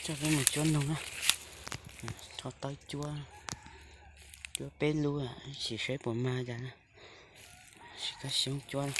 Coj peb mus cuab noog na. Tho tawb cuab, cuab peb lub, sim saib puas mag cas na. Sim kab xyoob cuab.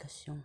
Kab xyoob.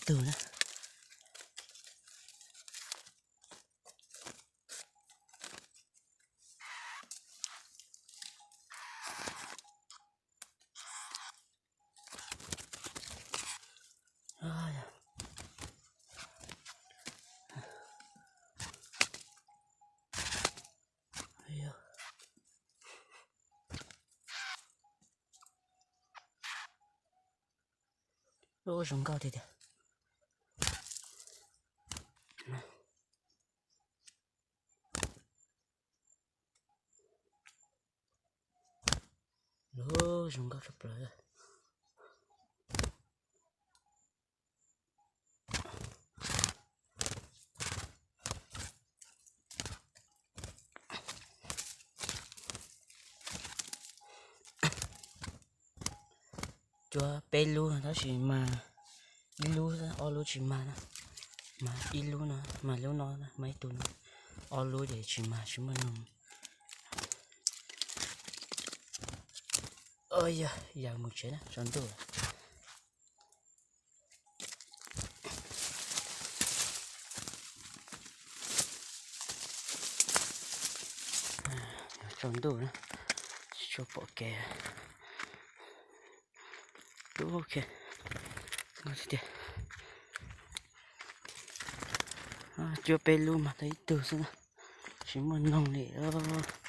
tug na. Lub zoo nkauj tiag tiag. Lub zoo nkauj tshaj plaws. Cuab peb lub tab sis mas ib lub, ob lub tsis mag na. Mas ib lub no, mas lub no mas ib tug no, ob lub ces tsis mag, tsis muaj noog. Yog yam mus tsev na, tsaus ntuj lawm. Tsaus ntuj na, tsis tshua pom kev. Tub, ok, tiag. Cuab peb lub mas tau ib tug xwb na, tsis muaj noog li os.